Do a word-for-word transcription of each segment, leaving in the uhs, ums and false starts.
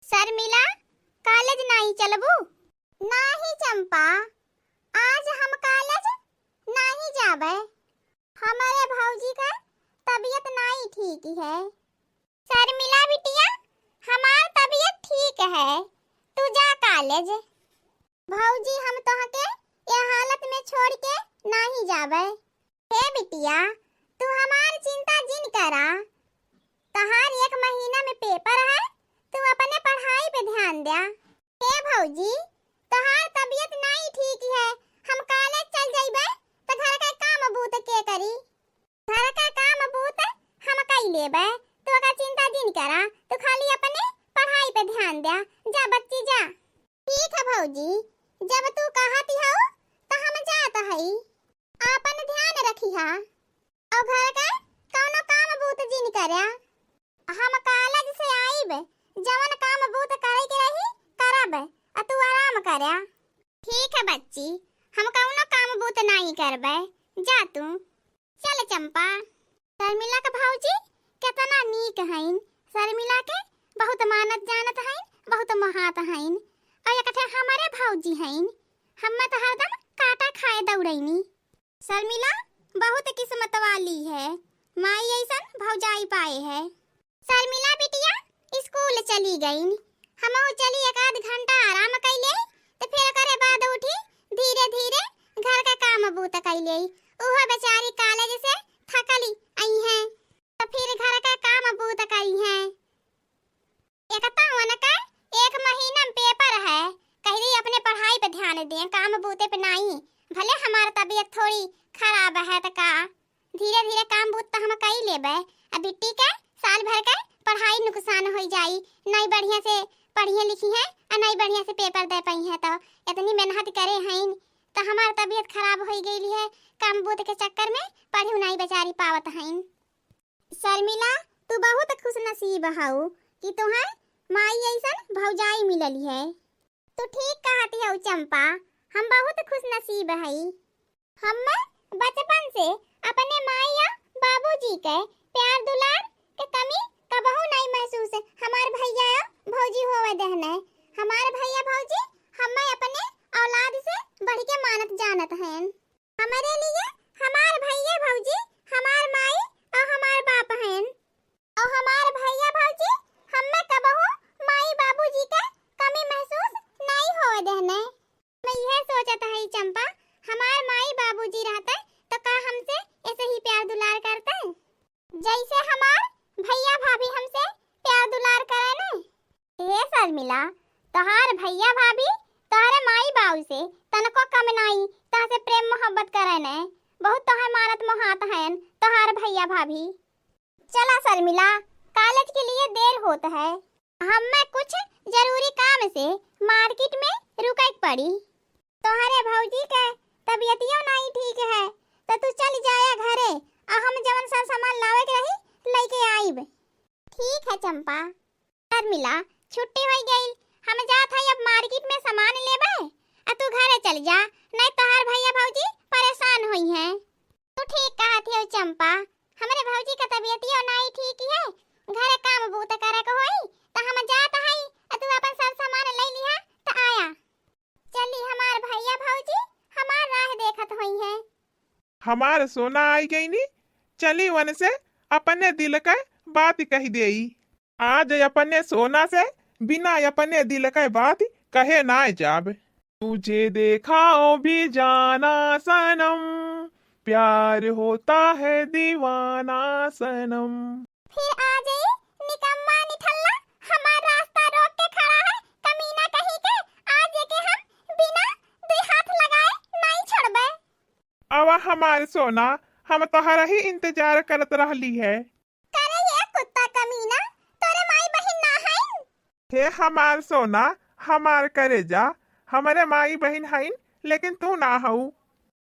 शर्मिला, कॉलेज नाहीं चलबू? नाहीं चंपा, आज हम कॉलेज नाहीं जाबे। हमरे भौजी का तबीयत नाहीं ठीक है। शर्मिला बिटिया, हमार तबीयत ठीक है, तू जा कॉलेज। भौजी, हम तोहके ए हालत में छोड़ के नाहीं जाबे। हे बिटिया, तू हमार चिंता जिन करा, तोहार एक महीना में पेपर है, तू अपने पढ़ाई पे ध्यान द्या। हे भौजी, तोहार तबीयत नाहीं ठीक है, हम कॉलेज चल जइबे त घर का काम बूत के करी? घर का काम बूत हम कई लेबे, तू ओकर चिंता जिन करा, तू खाली अपने पढ़ाई पे ध्यान द्या। जा बच्ची जा। ठीक है भौजी, जब तू कहत हऊ त हम जात हई। आपन ध्यान रखिहा अउर घर का कउनो काम बूत जिन कर्या। हम कॉलेज से आइब, जवन काम बूत करे के रही करब, अ तू आराम कर्या। ठीक है बच्ची, हम कउनो काम बूत नाहीं करबे, जा तू। चल चंपा। शर्मिला के भौजी केतना नीक हइन, शर्मिला के बहुत मानत जानत हइन, बहुत मोहात हइन। अउर एक ठे हमरे भौजी हइन, हम्मे त हरदम काँटा खाए दौड़ैनी। शर्मिला बहुत किस्मत वाली है, माई अइसन भौजाई पाए है। शर्मिला बिटिया स्कूल चली गईन, हमहू चली एक आध घंटा आराम कइ लेई, त फिर ओकरे बाद उठी धीरे धीरे घर का काम बूत कइ लेई। उहो बेचारी कॉलेज से थकली अइहैं, त फिर घर का काम बूत कइहैं। एक तो उनका एक महीना में पेपर है, कह रही अपने पढ़ाई पे ध्यान दें, काम बूते पे नाहीं। भले हमार तबीयत थोड़ी खराब है त का, धीरे धीरे काम बूत तो हम कई लेबे। अब बिट्टी के साल भर के पढ़ाई नुकसान हो जाई, नहीं बढ़िया से पढ़िए लिखी हैं और नहीं बढ़िया से पेपर दे पाई हैं। तो इतनी मेहनत करे हैं तो हमार तबीयत खराब हो गई है, काम बूत के चक्कर में पढ़ू नहीं बेचारी पावत हैं। शर्मिला, तू बहुत खुशनसीब हऊ कि तुहें माई अइसन भौजाई मिलली है। तू ठीक कहती हऊ चंपा, हम बहुत खुशनसीब हई। हम्मे बचपन से अपने माई या बाबूजी के प्यार दुलार के कमी कबहू नहीं महसूस हमार भैया या भौजी होवे देहने। हमार भैया भौजी हम्मे अपने औलाद से बढ़ के मानत जानत हैं। हमरे लिए हमार भैया भौजी, हमार माई और हमार बाप हैं। और हमार भैया भौजी हम्मे कबहू माई बाबूजी के कमी महसूस नहीं होवे देहने। हम इहे सोचत हई चंपा, हमार माई बाबूजी रहते तो का हमसे ऐसे ही प्यार दुलार करते, जैसे हमार भैया भाभी हमसे प्यार दुलार करे ने? ए शर्मिला, तोहार भैया भाभी तोहरे माई बाऊ से तनको कम नाई, तोहसे प्रेम मोहब्बत करे ने। बहुत तोहे मानत मोहात हयन तोहार भैया भाभी। चला शर्मिला, कॉलेज के लिए देर होत है, हम्मे कुछ जरूरी काम से मार्केट में रुके के पड़ी। तोहरे भौजी के तबीयतियो नाई ठीक है, तो तू चल जाया घरे, आ हम जवन सर सामान लावे के रही, लेके आइब। ठीक है चंपा। शर्मिला, छुट्टी हो गई, हम जात हई अब मार्केट में सामान लेबे, आ तू घरे चल जा, नहीं तोहार भैया भौजी परेशान होई हैं। तू ठीक कहत हऊ चंपा, हमरे भौजी का तबीयतियो नाई ठीक है, घरे काम बूत करे के होई, त हम जात हई, आ तू अपन सब सामान ले लिहा, त आया। चली, हमार भैया भौजी हमार राह देखत होई हैं। हमार सोना आई गईनी, चली उनसे अपने दिल के बात कह देई। आज अपने सोना से बिना अपने दिल के बात कहे ना जाब। तुझे देखा ओ भी जाना सनम, प्यार होता है दीवाना सनम। फिर आज ई निकम्मा निठल्ला हमार रास्ता रोक के खड़ा है, कमीना कहीं के, आज एके हम बिना दुई हाथ लगाए नाई छोड़बे। अब हमार सोना, हम तोहरा ही इंतजार करत रहली है। करे ये कुत्ता कमीना, तोरे माई बहिन ना हईन? हे हमार सोना, हमार करेजा, हमरे माई बहिन हईन, लेकिन तू ना हऊ।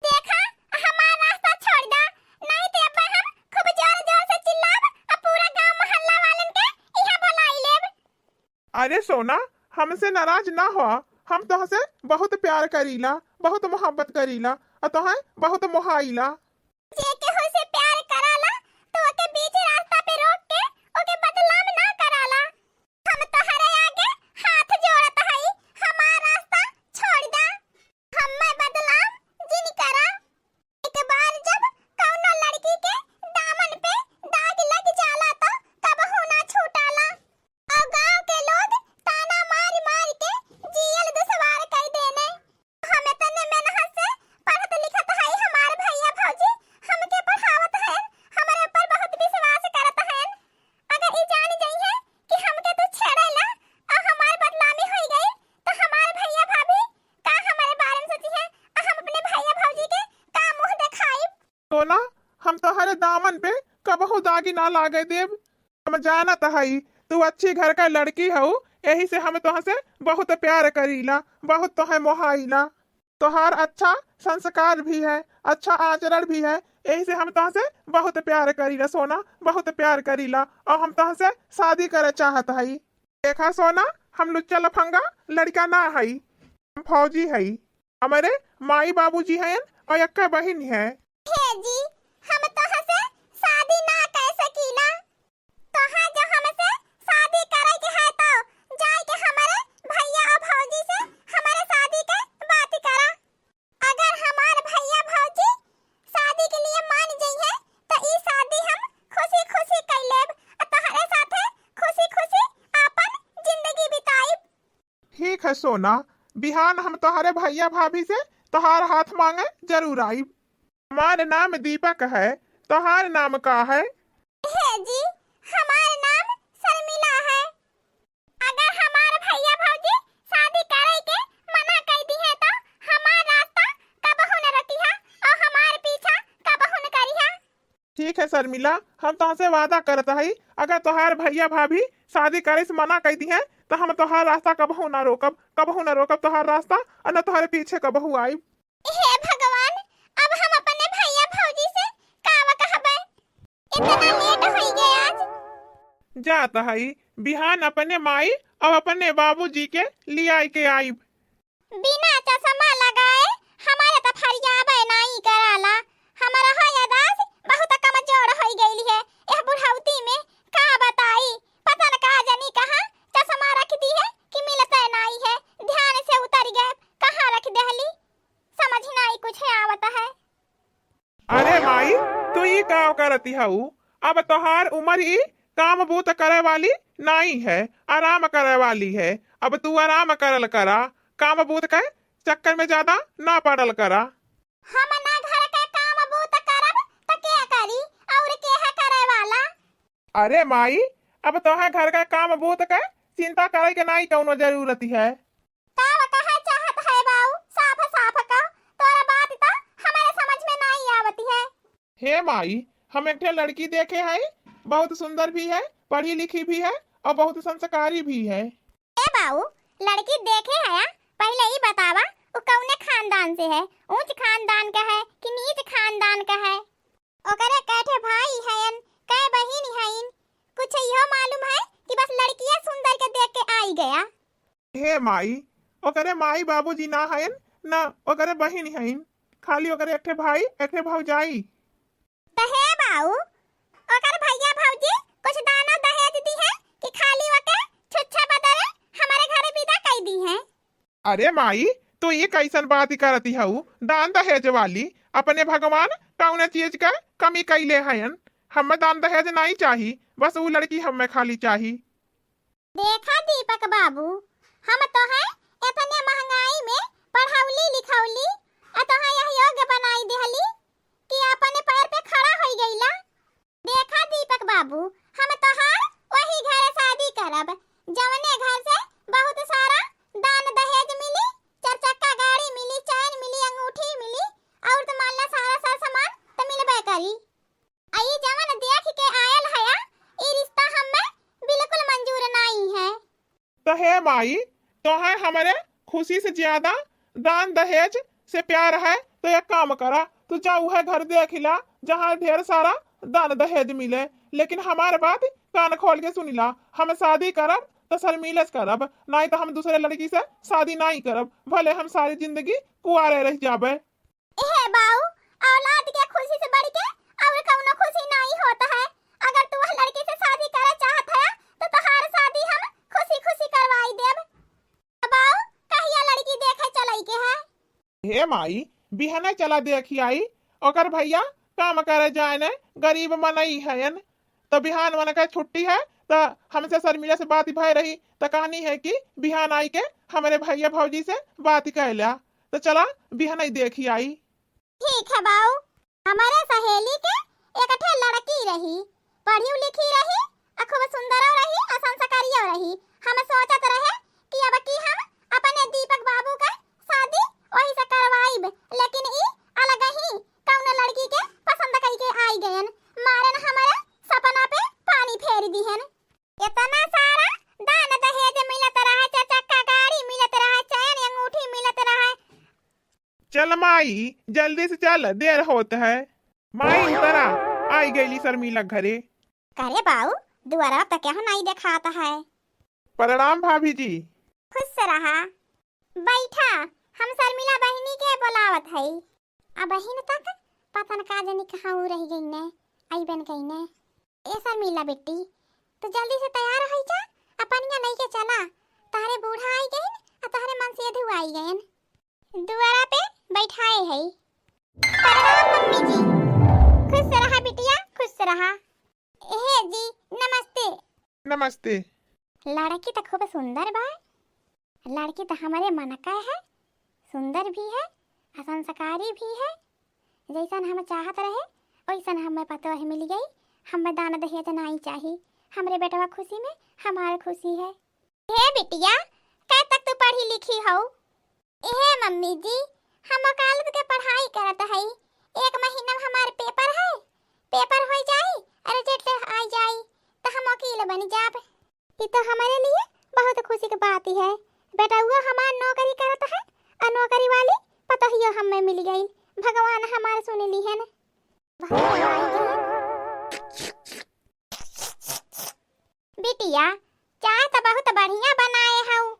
देखा, हमार रास्ता छोड़ दा, नहीं तो अब हम खूब जोर जोर से चिल्लाब और पूरा गांव मोहल्ला वालन के यहाँ बुलाई लेब। अरे सोना, हमसे नाराज ना हो, हम तोहसे बहुत प्यार करीला, बहुत मोहब्बत करीला, और तोहे बहुत मोहाइला। जे केहू से प्यार कराला, तो ओके बीच रास्ता पे रोक के ओके बदनाम ना कराला। हम तोहरे आगे दामन पे कबहू दागी ना लागे देब। हम जानत हई, तू अच्छी घर का लड़की हऊ, यही से हम तोहसे बहुत प्यार करीला, बहुत तोहे मोहाइला। तोहार अच्छा संस्कार भी है, अच्छा आचरण भी है, यही से हम तोहसे बहुत प्यार करीला सोना, बहुत प्यार करीला, और हम तोहसे शादी करे चाहत हई। देखा सोना, हम लुच्चा लफंगा लड़का ना हई, हम फौजी हई। हमरे माई बाबूजी हैं और एक बहिन है। हे जी, हम तोहसे शादी ना कर सकीला। तोहा जो हमसे शादी करे के है तो जाए के हमरे भैया और भौजी से हमरे शादी के बात करा। अगर हमार भैया भौजी शादी के लिए मान जइहे तो ई शादी हम खुशी खुशी कर लेब और तोहरे साथे खुशी खुशी आपन जिंदगी बिताइब। ठीक है सोना, बिहान हम तोहरे भैया भाभी से तोहार हाथ मांगे जरूर आइब। हमार नाम दीपक है, तोहार नाम का है? हे जी, हमार नाम शर्मिला है। अगर हमार भैया भौजी शादी करे के मना कर दी है तो हमार रास्ता कबहू न रोकी है और हमार पीछा कबहू न करी है। ठीक है शर्मिला, हम तोहसे वादा करत हई, अगर तोहार भैया भाभी शादी करे से मना कर दी है तो हम तोहार रास्ता कबहू ना रोकब, कबहू ना रोकब तोहार रास्ता, और न तोहरे पीछे कबहू आइब। हे भगवान, अब हम अपने भैया भौजी से का कहबे? इतना लेट होई गया आज। जात हई, बिहान अपने माई और अपने बाबूजी के लियाई के आइब। बिना चश्मा लगाए हमारे तो फरियाबे नाई कराला। हमारा हो यादाश्त बहुत कमजोर होई गइल है। यह बुढ़ौती में का बताई, पता न का जानी कहाँ चश्मा रख दी है कि मिलते नाई है। ध्यान से उतर गए, कहाँ रख देहली, समझ नाई कुछ आवत है। अरे माई, तू ई का करती हऊ? अब तोहार उम्र ई काम बूत करे वाली नाई है, आराम करे वाली है। अब तू आराम करल करा, काम बूत के चक्कर में ज्यादा ना पड़ल करा। हम ना घर के काम बूत करब त के करी, और के है करे वाला? अरे माई, अब तोहे घर के काम बूत के चिंता करे के नाई कौनो जरूरत है। का कहे चाहत है बाऊ? साफ साफ का, तोरा बात तो हमारे समझ में नाई आवत है। हे माई, हम एक ठे लड़की देखे हई, बहुत सुंदर भी है, पढ़ी लिखी भी है और बहुत संस्कारी भी है। ए बाऊ, लड़की देखे हया, पहिले ई बतावा, उ कौने खानदान से है? ऊंच खानदान का है कि नीच खानदान का है? ओकरे कै ठे भाई हयन, कै बहिन हईन, कुछ इहो मालूम है कि बस लड़किया सुंदर के देख के आई गया? हे माई, ओकरे माई बाबूजी ना हयन, ना ओकरे बहिन हईन, खाली ओकरे एक ठे भाई, एक ठे भौजाई। त हे बाऊ, ओकर भैया भौजी कुछ दाना दहेज दी है कि खाली ओके छुच्छा बदरे हमारे घरे विदा कई दी है? अरे माई, तू ई कैसन बात करती हऊ? दान दहेज वाली, अपने भगवान कौन चीज का कमी कैले हयन? हमें दान दहेज नहीं चाही, बस ऊ लड़की हमें खाली चाही। देखा दीपक बाबू, हम तोहे इतने महंगाई में पढ़ौली लिखौली, आ तोहे यह योग्य बनाई देहली कि अपने पैर पे खड़ा होई गईला। देखा दीपक बाबू, हम तोहार वही घर शादी करब, जवने घर से बहुत सारा दान दहेज मिली, चार चक्का गाड़ी मिली, चैन मिली, अंगूठी मिली, और तो मान ला सारा सर सामान तो मिलबे करी। आ ई जवन देख के आयल हया, ई रिश्ता हमें बिल्कुल मंजूर नाई है। तो हे माई, तोहे हमरे खुशी से ज्यादा दान दहेज से प्यार है, तो एक काम करा, तू जा उहे घर देख ला, जहाँ ढेर सारा दान दहेज मिले। लेकिन हमार बात कान खोल के सुन ला, हम शादी करब तो शर्मिला से करब, नाई तो हम दूसरे लड़की से शादी नाई करब, भले हम सारी जिंदगी कुआरे रह जाबे। हे बाऊ, औलाद के खुशी से बढ़ के और कौनो खुशी नाई होत है। अगर तू वह लड़की से शादी करे चाहत है, तो तोहार शादी हम खुशी खुशी करवाई देब। बाऊ, कहिया लड़की देखे चलई के है? हे माई, बिहने चला देखी आई, ओकर भैया काम करे जाए ने, गरीब मनई हयन, तो बिहान वनका छुट्टी है, तो हमसे शर्मिला से बात भय रही, तो कहनी है कि बिहान आई के हमरे भैया भौजी से बात कह ल्या। तो चला बिहनई देखी आई। ठीक है बाऊ, हमारे सहेली के एक ठे लड़की रही, पढ़ी लिखी रही, आ खूब सुंदरो रही, आ संस्कारियो रही। हम सोचत रहे कि अब की हम अपने दीपक बाबू के शादी वही से करवाइब, लेकिन ई अलग ही कौनो लड़की के पसंद कई के आई गयन। चल माई, जल्दी से चल, देर होत है। माई उतरा, आई गईली शर्मिला घरे। करे बाऊ, दुआरा तक केहू नाई देखात है। प्रणाम भाभी जी। खुश रहा। बैठा, हम शर्मिला बहिनी के बोलावत हई। आ बहिन तक पता न का जानी कहाँ ऊ रह गई ने, अइबे न कई ने। ए शर्मिला बेटी, तू जल्दी से तैयार होइ जा, आ पनिया लेके चला। तहरे बूढ़ा आई गइन, आ तहरे मनसेधू आई गइन। दुआरा पे बैठाए हई। प्रणाम मम्मी जी। खुश रहा बिटिया, खुश रहा। हे जी, नमस्ते। नमस्ते। लड़की त खूब सुंदर बा। लड़की त हमरे मन का है, सुंदर भी है, आ संस्कारी भी है। जैसन हम चाहत रहे, वैसन हमें पतोह मिल गई। हमें दान दहेज नाई चाही। हमरे बेटवा खुशी में हमार खुशी है। हे बिटिया, कब तक तू पढ़ी लिखी हऊ? हे मम्मी जी, हम वकालत के पढ़ाई करत हई। एक महीना में हमार पेपर है, पेपर हो जाई, result आ जाई, त हम वकील बन जाब। ई तो हमारे लिए बहुत खुशी की बात है। बेटउआ हमार नौकरी करत है, आ नौकरी वाली पतोहियो हमें मिल गई। भगवान हमार सुन लिहन। बिटिया, चाय त बहुत बढ़िया बनाए हऊ।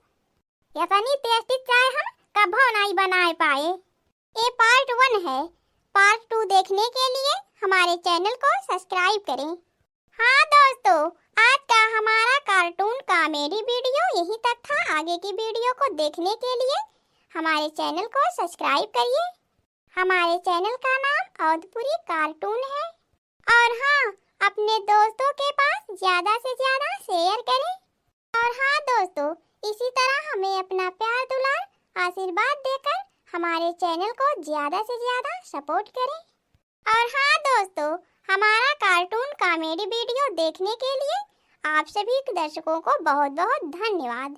इतनी tasty चाय हम कभो नाई बनाए पाए। ये part one है, part two देखने के लिए हमारे channel को subscribe करें। हाँ दोस्तों, आज का हमारा cartoon comedy video यहीं तक था। आगे की video को देखने के लिए हमारे channel को subscribe करिए। हमारे channel का नाम अवधपुरी cartoon है। और हाँ, अपने दोस्तों के पास ज्यादा से ज्यादा share करें। और हाँ दोस्तों, इसी तरह हमें अपना प्यार दुलार आशीर्वाद देकर हमारे channel को ज्यादा से ज्यादा support करें। और हाँ दोस्तों, हमारा cartoon comedy video देखने के लिए आप सभी दर्शकों को बहुत बहुत धन्यवाद।